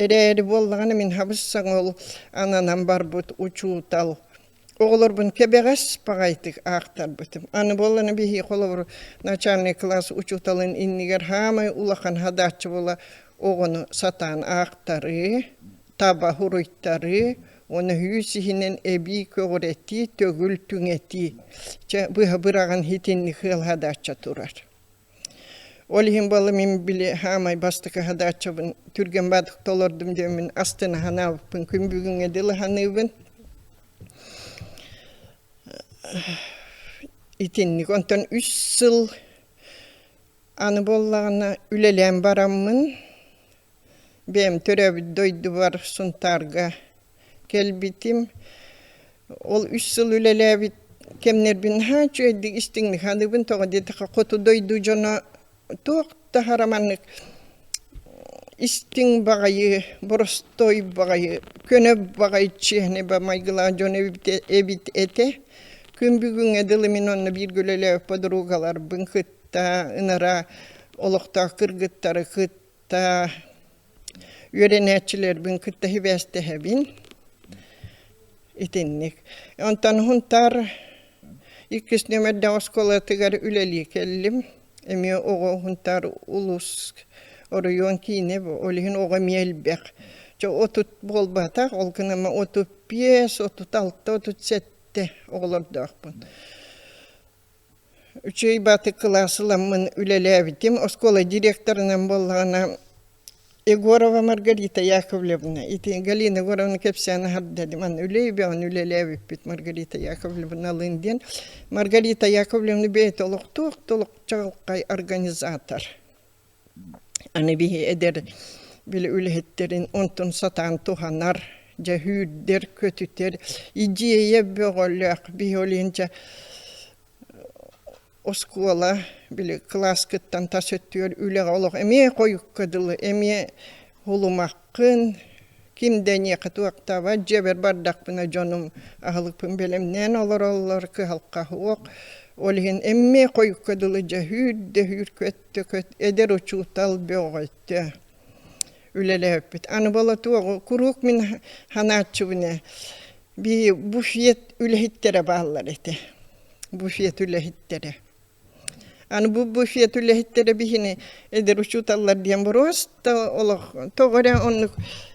Эрээри буоллаҕына мин хабыс-саҥа ол ананан барбыт учуутал Оҕолорбун кэбэҕэс баҕайытык аахтарбытым. Аны буоллана биһиги холобур начальный класс учууталын иннигэр хаамай улахан хадааччы буола оҕону сатаан аахтарыы, таба суруйтарыы уонна сүүс иһинэн эбии көҕүрэтии, төгүл түҥэтии. Чэ, быһа быраҕан итинник ыал хадаачча турар. Ол иһин буолла мин били хаамай бастакы хадааччабын түргэн баатык толордум диэммин астына санаабыппын күн бүгүҥҥэ дылы саныыбын. Итинник онтон үс сыл аны буоллаҕына үлэлээн бараммын Бэйэм төрөөбүт дойдубар Сунтаарга кэлбитим. Ол үс сыл үлэлээбит кэмнэрбин наһаа үчүгэйдик истиҥник саныыбын. Тоҕо диэтэххэ, хоту дойду дьоно туох да хараманнык истиҥ баҕайы, боростуой баҕайы, көнө баҕайы чиэһинэй майгылаах дьон эбит этэ. Күн бүгүҥҥэ дылы мин онно бииргэ үлэлээбит подругаларбын кытта, ынара олохтоох кыргыттары кытта кытта үөрэнээччилэрбин кытта сибээстэһэбин. Итинник. Онтон Сунтаар иккис нүөмэрдээх оскуолатыгар үлэлии кэллим. Эмиэ оҕо Сунтаар улуус оройуон киинэ ол иһин оҕо эмиэ элбэх. Чэ 30 буолбатах, ол гынан 35, 36, 37 оҕолордоохпун. Үчүгэй баатык кылаас ыламмын үлэлээбитим. Оскуола директорынан буоллаҕына Егорова Маргарита Яковлевна, ити Галина Егоровна кэпсээн аһарда манна үлэйбэҕин үлэлээбиппит Маргарита Яковлевналыын диэн. Маргарита Яковлевна бэйэтэ олохтоох толох чаҕылхай организатор. Аны биһи эдэр били үлэһиттэрин онтун сатаан туһанар, дьэ үүрдэр, көтүтэр идиэйэ бөҕөлөөх биһи ол иһин дьэ оскуола били кылааскыттан тас өттүгэр үлэҕэ олох эмиэ хойукка дылы эмиэ һулумаххын ким да эйиэхэ туохтаабат дьиэбэр бардахпына дьонум аһылыкпын бэлэмнээн олороллор кыһалҕа суох ол иһин эмиэ хойукка дылы дьэ үүрдэ үүр көт Төкөт эдэр учуутал бөҕөтө үлэлээбиппит. Аны буола туоҕу куруук мин санааччыбын ээ бии буфет үлэһиттэрэ бааллар этэ. Буфет үлэһиттэрэ. Аны бу буфет үлэһиттэрэ биһини эдэр учууталлар диэн боруоста олох тоҕо эрэ оннук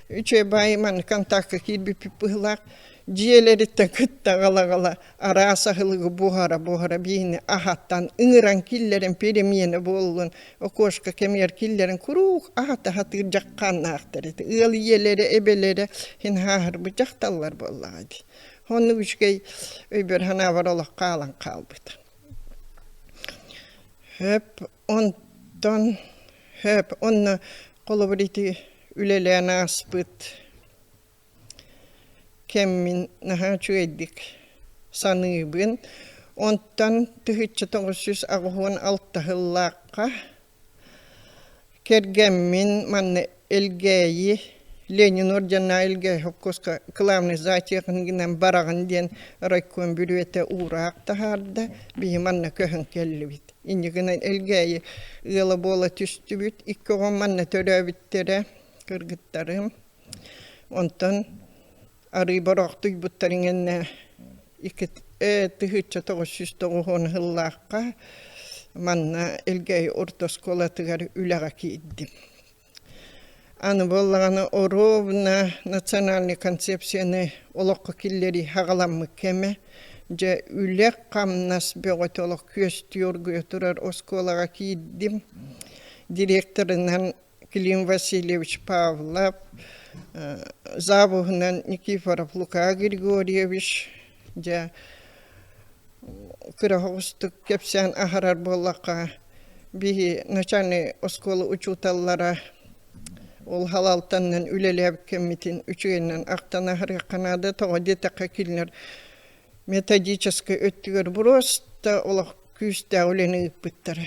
үчүгэй баайы маннык контакка киирбиппит быһыылаах дьиэлэриттэн кытта аҕала-аҕала араас аһылыгы буһара-буһара биһини аһатан, ыҥыран киллэрэн перемена буоллун, окошко кэмигэр киллэрэн куруук аһата-аһатыыр дьаххааннаахтар этэ. Ыал ийэлэрэ, эбэлэрэ син ааһырбыт дьахталлар буоллаҕа дии. Оннук үчүгэй өйбөр-санаабар олох хаалан хаалбыт. Хөп онтон хөп онно холобур ити үлэлээн ааспыт кэммин наһаа үчүгэйдик саныыбын. Онтон 1986 сыллаахха кэргэммин манна Элгээйи Ленин орденнаах Элгээйи холкуоска главный зоотехнигынан бараҕын диэн райком бүрүөтэ уураах таһаарда. Биһи манна көһөн кэллибит. Инньэ гынан Элгээйи ыала буола түстүбүт. Икки оҕом манна төрөөбүттэрэ, кыргыттарым. Онтон арыы бороохтуйбуттарын кэннэ 1990 сыллаахха манна Элгээйи орто оскуолатыгар үлэҕэ киирдим. Аны буоллаҕына оруобуна национальнай концепцияны олоххо киллэрии саҕаламмыт кэмэ. Дьэ үлэ-хамнас бөҕөтө олох күөстүү оргуйа турар оскуолаҕа киирдим. Директорынан Клим Васильевич Павлов, завуһунан Никифоров Лука Григорьевич, дьэ кыра оҕустук кэпсээн аһарар буоллахха, биһи начальнай оскуола учууталлара ол халалтаннан үлэлээбит кэммитин үчүгэйинэн ахтан аһарыахха наада, тоҕо диэтэххэ кинилэр методическай өттүгэр просто олох күүстээх үлэни ыыппыттара.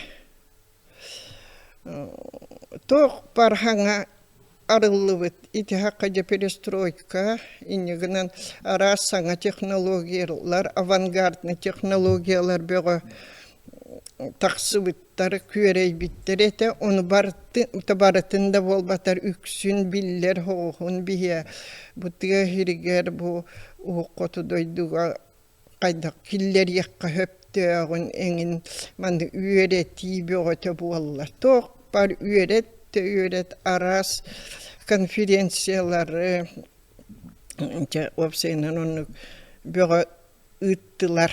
Туох бархаҥа арыллыбыт итиһэххэ дьэ перестройка инньэ гынан араас саҥа технологиялар авангарднай технологиялар бөҕө тахсыбыттар күөрэйбиттэр этэ ону барытын да буолбатар үксүн биллэр оҕуһун биһиэ бу тыа сиригэр бу уһук хоту дойдуга хайдах киллэриэххэ сөптөөҕүн эҥин манна үөрэтии бөҕөтө буолла. Туох бар үөрэт да үөрэт араас конференциялары дьэ уопсайынан оннук бөҕө ыыттылар.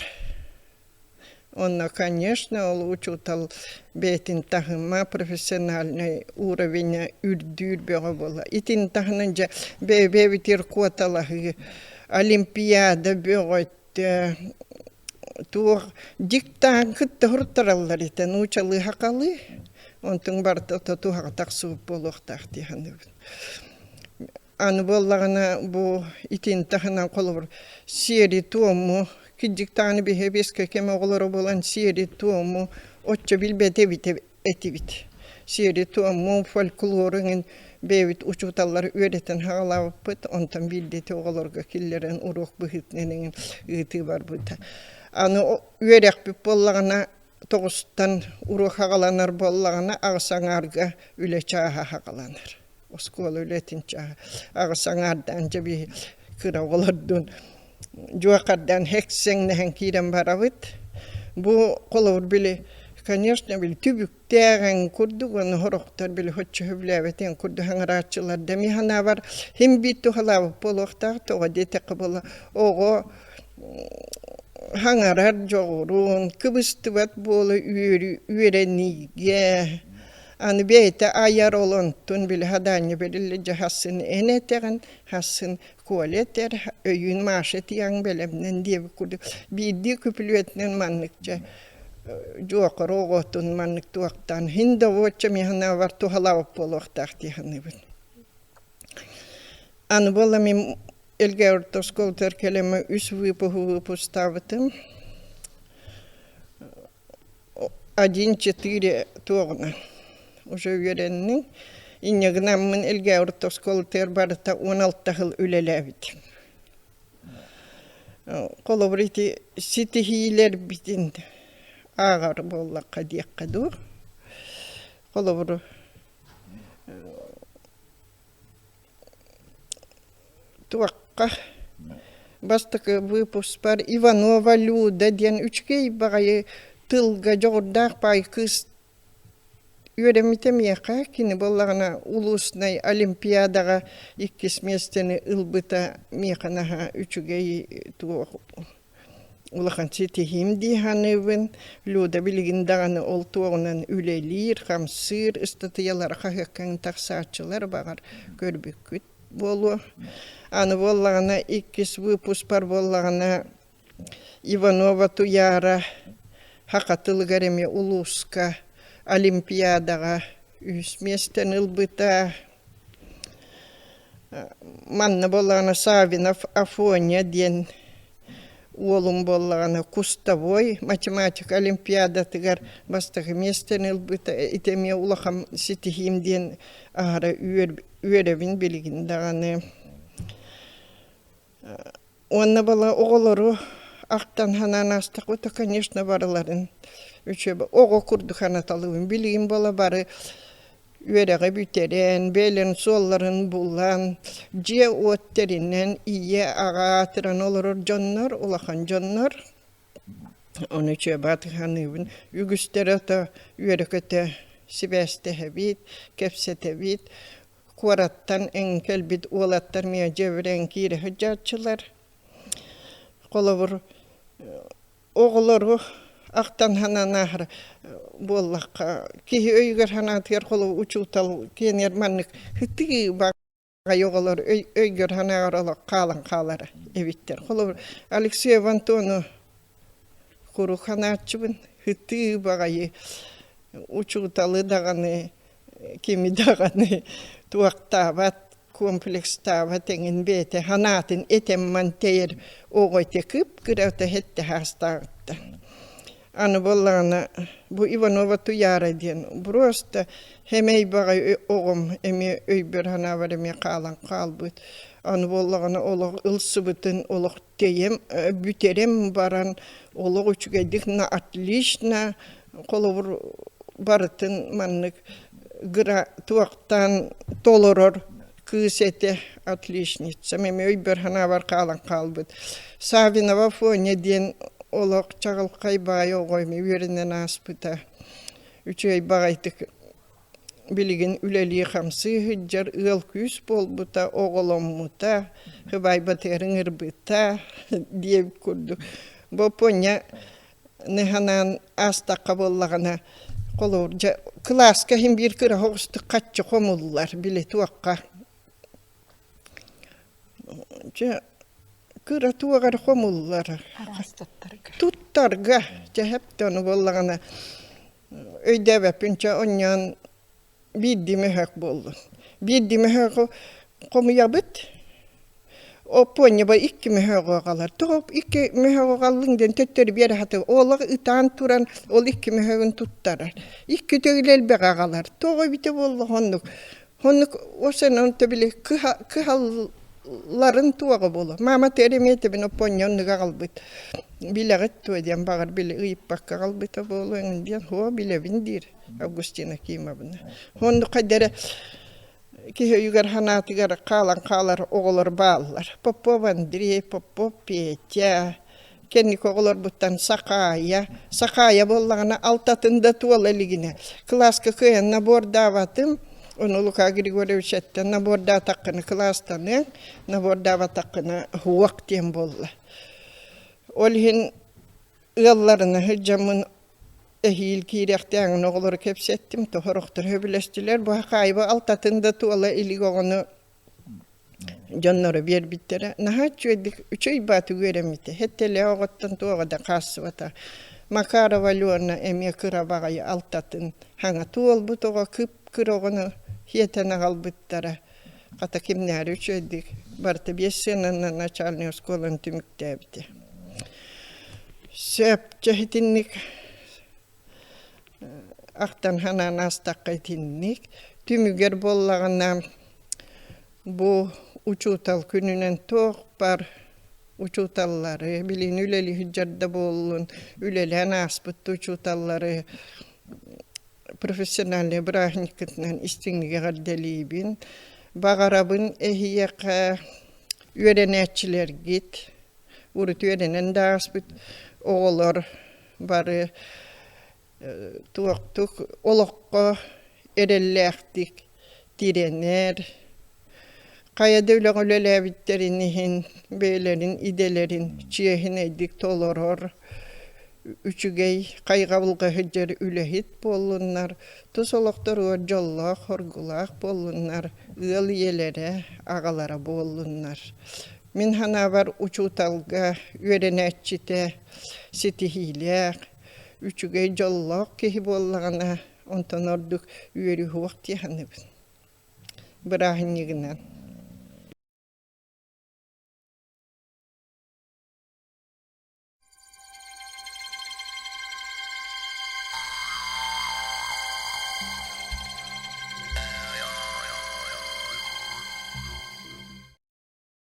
Онно, конечно, ол учуутал бэйэтин таһыма профессиональный уровеня үрдүүр бөҕө буолла. Итин таһынан дьэ бэйэ-бэйэбитигэр куоталаһыы, олимпиада бөҕөтө, туох диктант кытта суруттараллар этэ нуучалыы сахалыы онтуҥ барыта туһаҕа тахсыбыт буолуохтаах дии саныыбын. Аны буоллаҕына бу итин таһынан холобур сиэри-туому кырдьык даҕаны биһи биэскэ кэм оҕолоро буолан сиэри-туому оччо билбэт эбит этибит. Сиэри-туому, фольклору эҥин бэйэбит учууталлар үөрэтэн саҕалаабыппыт, онтон биирдэ ити оҕолорго киллэрэн уруок быһыытынан эҥин ыытыы барбыта. Аны үөрэхпит буоллаҕына тоҕустан уруок аҕаланар буоллаҕына аҕыс аҥаарга үлэ чааһа аҕаланар. Оскуола үлэтин чааһа аҕыс аҥаардаан дьэ биһи кыра оҕолордуун дьуохардаан һэксэҥнэһэн киирэн барабыт. Бу холобур били конечно били түбүктээҕиҥ курдук уонна сорохтор били соччо сөбүлээбэтиҥ курдук саҥарааччылар да мин санаабар син биир туһалаабыт буолуохтаах тоҕо диэтэххэ буола оҕо Хаҥарар дьоҕурун, кыбыстыбат буола үөрэниигэ, аны бэйэтэ айар ол онтун били хадаанньа бэриллэ дьэ хасын эн этэҕин, хасын Коля этэр, өйүүн Маша этиэҕиҥ бэлэмнэн диэбит курдук биирдии күпүлүөтүнэн маннык дьэ дьуохар оҕотун маннык туохтаан иһин да уочча мин санаабар туһалаабыт буолуохтаах дии саныыбын. Аны буолла мин Элгэ орто оскуолатыгар кэлэммин үс выпуһу выпустаабытым. Один-четыре туоҕунан уже үөрэнним. Инньэ гынаммын Элгэ орто оскуолатыгар барыта 16 сыл үлэлээбитим. Холобур ити ситиһиилэрбитин ааҕар буоллахха диэххэ дуу. Холобур Туохха бастакы выпускпар Иванова Люда диэн үчүгэй баҕайы тылга дьоҕурдаах баай кыыс үөрэммитэ миэхэ. Кини буоллаҕына улууснай олимпиадаҕа иккис миэстэни ылбыта миэхэ наһаа үчүгэй туох Улахан ситиһиим дии саныыбын. Люда билигин даҕаны ол туоҕунан үлэлиир, хамсыыр, ыстатыйалара хаһыаккаҥ тахсааччылар баҕар көрбүккүт буолуо. Аны буоллаҕына иккис выпускпар буоллаҕына Иванова Туйаара саха тылыгар эмиэ улууска. Олимпиадаҕа үһүс миэстэни ылбыта. Манна буоллаҕына Саввинов Афоня диэн уолум буоллаҕына кустовой математика олимпиадатыгар бастакы миэстэни ылбыта. Ити эмиэ улахан ситиһиим диэн аһара үөрэбин билигин даҕаны. Уонна бала оҕолору ахтан санаан аастахпыт, конечно, барыларын үчүгэй оҕо курдук санаталыыбын. Билигин буола бары үөрэҕи бүтэрэн, бэйэлэрин суолларын булан, дьиэ-уот тэринэн, ийэ-аҕа аатыран олорор дьоннор, улахан дьоннор. Ону үчүгэй баатыханыыбын. Үгүстэрэ ото үөрэ-көтө сибээстэһэбит, кэпсэтэбит. Куораттан эҥин кэлбит уолаттар миэхэ дьиэбэр киирэ сылдьааччылар. Холобур, оҕолору ахтан санаан ааһар буоллахха, киһи өйүгэр санаатыгар холобур учуутал киэнигэр маннык ытыы баҕайы оҕолор өйгөр санааҕар олох хаалан хаалар эбиттэр. Холобур, Алексеев Антону куруук санааччыбын, ытыы баҕайы учууталы даҕаны кими даҕаны туохтаабат, комплекстаабат эҥин бэйэтэ санаатын этэммэн тэйэр оҕо ити кып-кырата сэттэ саастааҕыттан. Аны буоллаҕына бу Иванова Туйаара диэн просто сэмэй баҕайы оҕом эмиэ өйбөр-санаабар эмиэ хаалан хаалбыт. Аны буоллаҕына олох ылсыбытын олох тэйэм бүтэрэн баран олох үчүгэйдик на отлично холобур барытын маннык гыра туохтаан толорор кыыс этэ отличница эмиэ өйбөр санаабар хаалан хаалбыт Савинова Фоня диэн олох чаҕылхай баай оҕо эмиэ үөрэнэн ааспыта үчүгэй баҕайытык билигин үлэлии-хамсыы сылдьар ыал-күүс буолбута, оҕоломмута, сыбаайбатыгар ыҥырбыта диэбит курдук. Боппуонньа санаан аастахха буоллаҕына, холобур, дьэ, кылааска иһин биир кыра соҕустук хаччы хомуллар, били туохха дьэ кыра туох эрэ хомуллар. Араас туттарга. Туттарга, дьэ сөптө ону буоллаҕына Өйдөөбөппүн чэ онньоон биирдии мөһөөк буоллун. Биирдии мөһөөҕү хомуйабыт. Оппуонньаба икки мөһөөҕү аҕалар. Тоҕо икки мөһөөҕү аҕаллыҥ диэн төттөрү биэрэ сатыыр. Олох ытаан туран ол икки мөһөөҕүн туттарар. Икки төгүл элбэҕи аҕалар. Тоҕо эбитэ буолла оннук. Оннук осен онто били кыһалларын туоҕа буолуо. Маама тэримиэтэбин оппуонньа оннук аҕалбыт. Билэҕит дуо диэн баҕар били ыйыппакка аҕалбыта буолуо эҥин диэн һуо билэбин диир Августина Кимовна. Оннук хайда эрэ киһи өйүгэр санаатыгар хаалан хаалар оҕолор бааллар. Попов Андрей, Попов Петя, кэнники оҕолорбуттан Сахаайа. Сахаайа буоллаҕына алтатын да туола илигинэ. Кылааска кыайан набордаабатым. Ону Лука Григорьевич эттэ набордаатаххына кылаастаныаҥ, набордаабатаххына уох диэн буолла. Ол иһин ыалларына сылдьаммын эһиил киириэхтээҕин оҕолору кэпсэттим, тоһорохтор сөбүлэстилэр. Бу Хахаайба алтатын да туола илик оҕону дьонноро биэрбиттэрэ. Наһаа үчүгэйдик үчүгэй баатык үөрэммитэ. Сэттэлээх оҕоттон туоҕа да хаалсыбата. Макарова Алена эмиэ кыра баҕайы алтатын хаҥа туолбут оҕо кып-кыра оҕону сиэтэн аҕалбыттара. Хата кимнээри үчүгэйдик барыта биэс сыананан начальнай оскуоланы түмүктээбитэ. Сөп, дьэ итинник ахтан санаан аастахха итинник. Түмүгэр буоллаҕына бу учуутал күнүнэн туох бар учууталлары, билигин үлэлии сылдьар да буоллун, үлэлээн ааспыт да учууталлары профессиональнай бырааһынньыккытынан истиҥник эҕэрдэлиибин. Баҕарабын эһиэхэ үөрэнээччилэргит, урут үөрэнэн да ааспыт оҕолор бары туохтук олоххо эрэллээхтик тирэнэр, хайа да үлэҕэ үлэлээбиттэрин иһин бэйэлэрин идэлэрин чиэһинэйдик толорор, үчүгэй хайҕабылга сылдьар үлэһит буоллуннар, тус олохторугар дьоллоох-хоргулаах буоллуннар, ыал ийэлэрэ, аҕалара буоллуннар. Мин санаабар учууталга үөрэнээччитэ ситиһиилээх, үчүгэй дьоллоох киһи буоллаҕына, Онтон ордук үөрүү суох дии саныыбын. Бырааһынньыгынан.